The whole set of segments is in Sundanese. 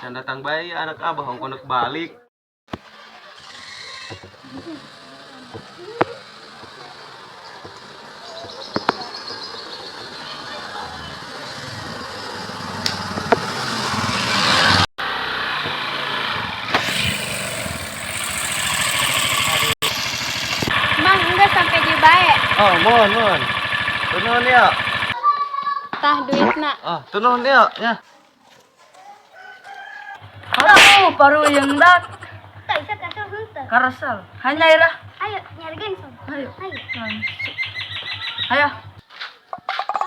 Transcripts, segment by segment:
Can datang bae anak abah ongkoh nek balik. Mang, enggak sampai di bae. Oh, mohon, mohon. Tunuhun ya. Tah duitna. Ah, tunuhun ya. Ya. Aduh, paru yang dak. Tak bisa kasih henteu. Karasal. Hanya ira. Ayo nyari son. Ayo. Ayo. Ayo.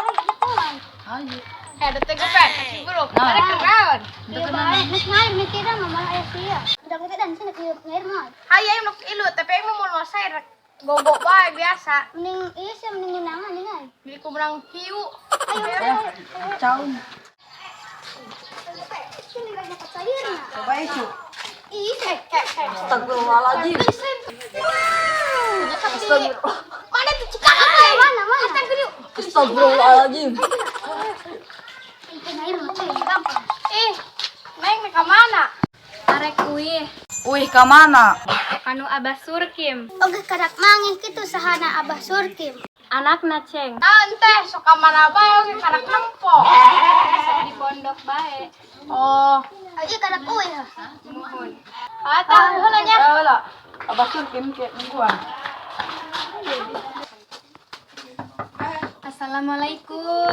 Ayo pulang. Ayo. Eh, detik gue pet, buruk. Ada keren. Iya bae, geus ngair mikiran mah malah aya sia. Udah kita dan sini ngair mah. Hayu aing nuk ilu, tapi aing mah mun saya rek gogok bae biasa. Mending iya sih mending ngundangan nih kan. Bili ku menang hiu. Ayo, ayo. Ciao. Sini banyak sayurna. Coba itu. Ih, Astagfirullahaladzim. Astagfirullah. Mana tuh cikak apa? Mana mana? Astagfirullahaladzim. Itu ngair mah cuy, gampang. Ih, neng ka mana? Arek uih. Wih, ka mana? Anu Abah Surkim. Oke karak mangih kitu sahana Abah Surkim. Anakna ceng. Naon teh sok ka mana bae oge karak nempo. Di pondok bae. Oh, Ayo karak uih. Muhun. ah tah heula nya. Ayo lah. Abah Surkim ke nungguan. Assalamualaikum.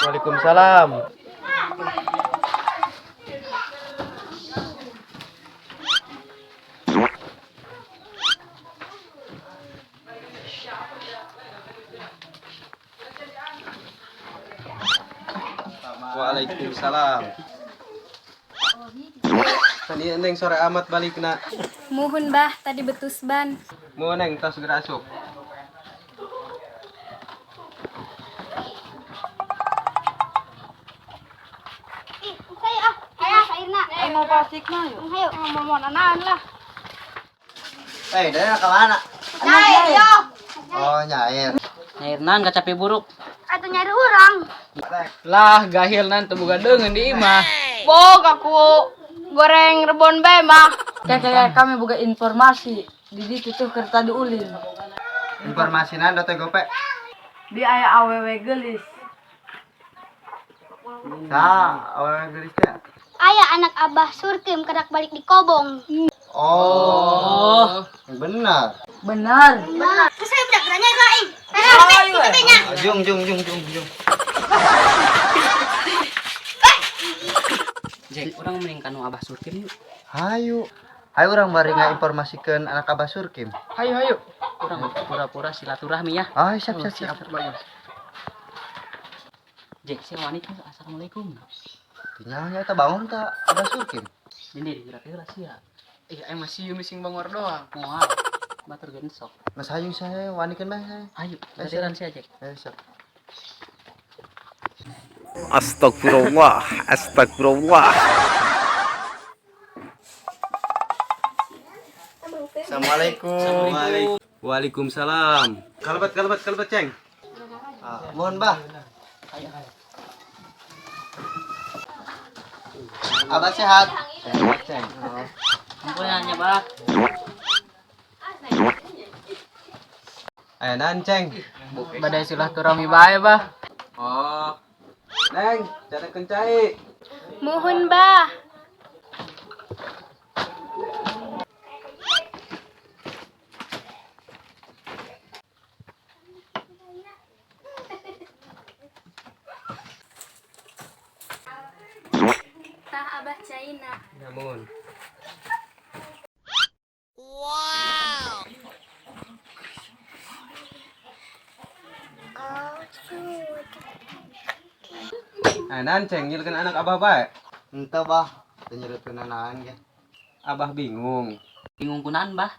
Waalaikumsalam. Waalaikumsalam. Tadi neng sore amat balik na. Muhun bah tadi betus ban. Mau neng tas segera asup. Ih, saya ah. Ayo sairna. Ayo mau pasik na yuk. Ayo. Mau mau nanaon lah. Eh, dari ke mana? Nyair yo. Oh, nyair. Nyairnan kacape buruk. Atau nyari urang. Lah gahil nan teu boga deungeun di imah. Bog aku goreng rebon bae mah. Kayak kami buka informasi. Di ditu tuh kereta diulin. Informasi nan dote gope. Di aya awewe gelis. Sa, awewe gelis teh. Aya anak Abah Surkim karak balik di kobong. Oh. Yang benar. Benar. Benar. Terus saya budak beranya aing. Ayo. Ah, Jung, jung, jung, jung, jung. Jack, urang mending kanu Abah Surkim yuk. Hayu. Hayu urang bari ngainformasikeun anak Abah Surkim. Hayu hayu. Urang pura-pura silaturahmi ya. Ah, siap, siap, siap. Bagus. Jack, saya wani tuh. Assalamualaikum. Tinggal eta bangun ta Abah Surkim. Ini gerak heula sia. Ih, aing masih missing bangor doang. Moal. Batur gensok. Mas hayu saya wanikeun bae saya. Ayo, giliran sia Jack. Ayo siap. Astagfirullah, astagfirullah. Assalamualaikum. Waalaikumsalam. Kalbat, kalbat, kalbat, ceng. Ah, mohon bah. Abah sehat. Sehat, ceng. Ampun nanya, Bah. Aya nan, ceng. Badai silaturahmi bae, Bah. Oh. Neng, canakeun cai. Muhun bah. Tah Abah caina. Namun. Wow. Nan, ceng, nyilkeun anak abah bae. Henteu bah. Teu nyereukeun nanaon ge. Abah bingung. Bingung kunaan, Bah.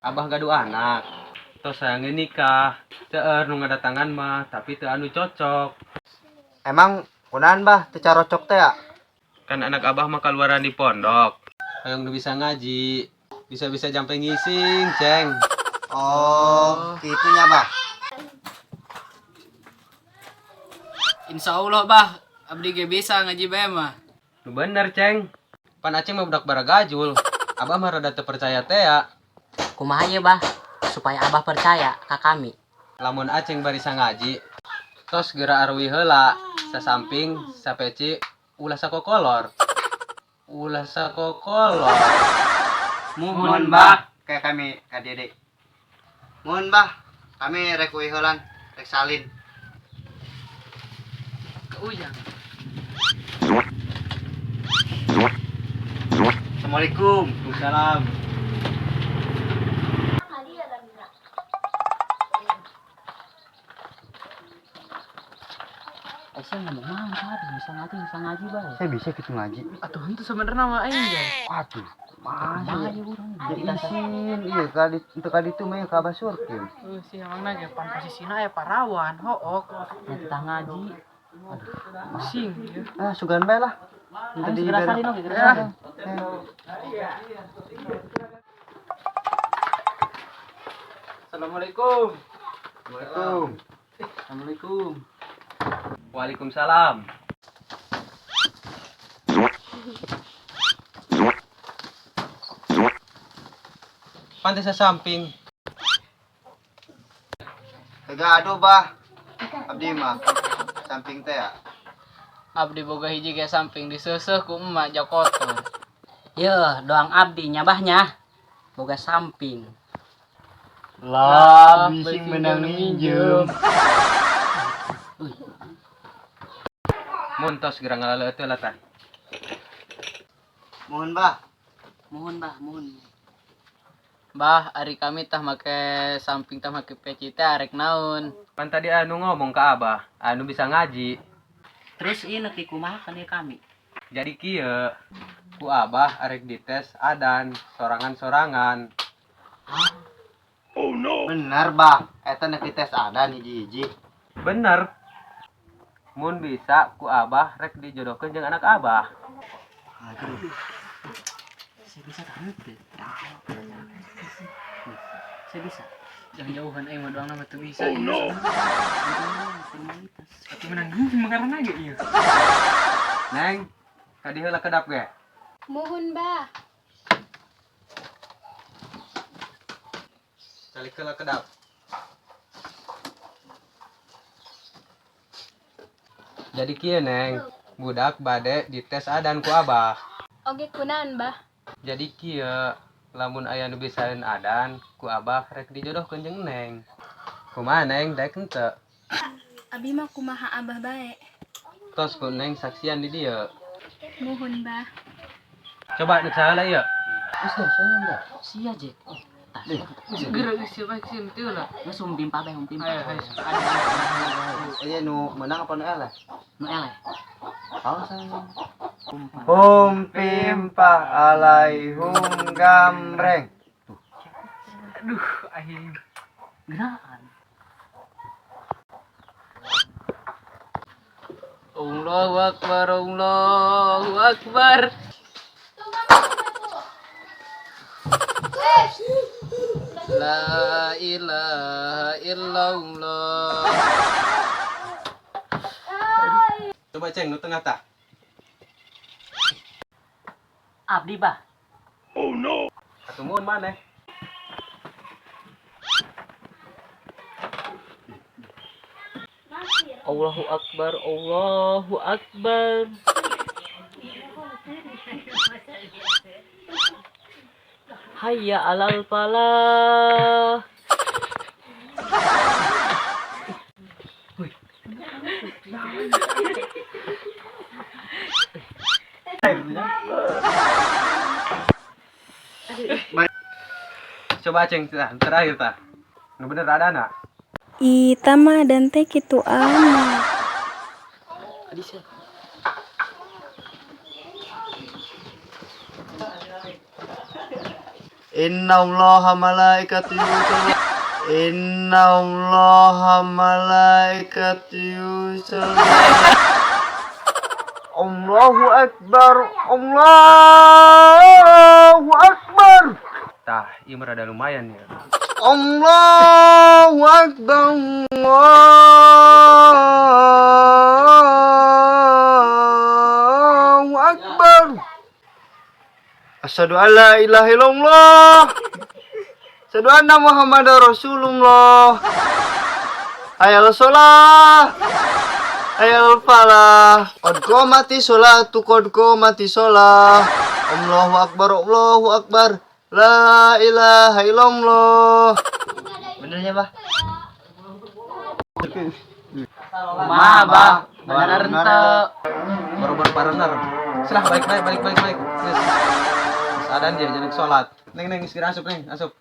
Abah gaduh anak. Tos hayang nikah. Seueur nu ngadatangan mah, tapi teu anu cocok. Emang kunaon bah teu carocok teh ya? Kan anak abah mah kaluaran di pondok. Hayang nu bisa ngaji, bisa-bisa jampe ngising, ceng. Oh, kitunya bah. Insya Allah, Bah. Abdi ge bisa ngaji bae mah. Nu bener, Ceng. Pan Aceng mah budak baragajul. Abah mah rada teu percaya teh ya. Kumaha ieu bah supaya abah percaya ka kami. Lamun Aceng barisa ngaji, tos geura arwi heula, sasamping, sapeci, ulah sakokolor. Ulah sakokolor. Mohon bah, kayak kami ka Dede. Mohon bah, kami rek uih heulan, rek salin. Ke Ujang. Assalamualaikum. Waalaikumsalam. Eh sia ngomong mah tadi bisa ngaji bah. Saya bisa gitu ngaji. Atuh henteu sebenarnya mah aing ge. Aduh, Kumaha masa ieu urang? ya isin, iya kali untuk kali itu mah ka Abah Surkim. Heuh sih emangna ge pan posisina aya parawan, hook. Nya titah ngaji. Pusing ieu. Ah, sugan bae lah. Ayo segera salin oge, segera salin. Assalamualaikum. Assalamualaikum. Assalamualaikum. Waalaikumsalam. Pantes samping. Kagak aduh bah. Abdi mah samping teh ya. Abdi boga hiji ge samping diseuseuh ku emak jakotor. Yeuh, doang abdi nya bah nya. Boga samping. Lah, bising menang minjem. Mun tos geura ngalaleueut heula tah. Mohon bah. Mohon bah, mohon. Bah, ari kami tah make samping tah make peci teh arek naon. Pan tadi anu ngomong ke Abah, anu bisa ngaji. Terus ieu nepi kumaha kan ieu kami? Jadi kieu, ku Abah arek dites adan sorangan-sorangan. Bener bah, eta nek dites adan hiji-hiji. Bener. Mun bisa ku Abah rek dijodohkeun jeung anak Abah. Saya bisa tah henteu. Saya bisa. Jangan jauhan aing mah doangna mah teu bisa. Oh no. Formalitas. Atuh menang geuing mengarana ge ieu. Neng, kadi heula kedap ge. Mohon bah. Calik heula kedap. Jadi kieu Neng, budak bade dites adan ku Abah. Oge kunaon bah? Jadi kieu, lamun aya nu bisaeun adan, ku Abah rek dijodohkeun jeung Neng. Kumaha Neng, daek henteu? Abi mah kumaha abah bae. Tos ku Neng saksian di dieu. Mohon bah. Coba nek saha ieu. Geus dah, saya enggak. Sia Jack. Tah. Segera geus siapa sih henteu lah. Geus humpimpa bae humpimpa. Ayo, ayo. Iya nu menang apa nu eleh? Nu eleh. Awas Hum pimpa alai hum gambreng. Aduh, aing. Geraan. Allahu Akbar, Allahu Akbar. La ilaha illallah. Coba Ceng nu tengah tah. Abdi bah. Atuh mun maneh. Allahu Akbar, Allahu Akbar. Hayya alal falah. Coba Ceng tah, terakhir tah. Nu bener adana. Ih, mah dan teh kitu amat. Inna malaikatu yusalli Inna Allaha malaikatu yusalli Allahu Akbar, Allahu Akbar. Tah, ieu mah rada lumayan ya. Allahu Akbar, Allahu Akbar. Asyhadu alla ilaha illallah. Asyhadu anna Muhammadar Rasulullah. Hayya 'alas shalah. Hayya 'alal falah. Qad qamati sholatu, qad qamati sholah. Allahu akbar, Allahu akbar. La ilaha illallah. Benernya, Bah? Kumaha, Bah? Bener henteu? Baru-baru parener. Silah balik balik balik balik balik. Geus. Geus adan dia jadi salat. Neng, neng, geus asup, neng, asup.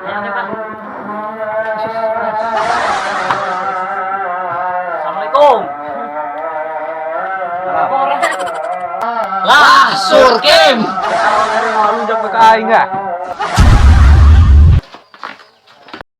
Ayo, oke, Pak. Assalamualaikum. Lah, surkim. Lunjak ke aing ah.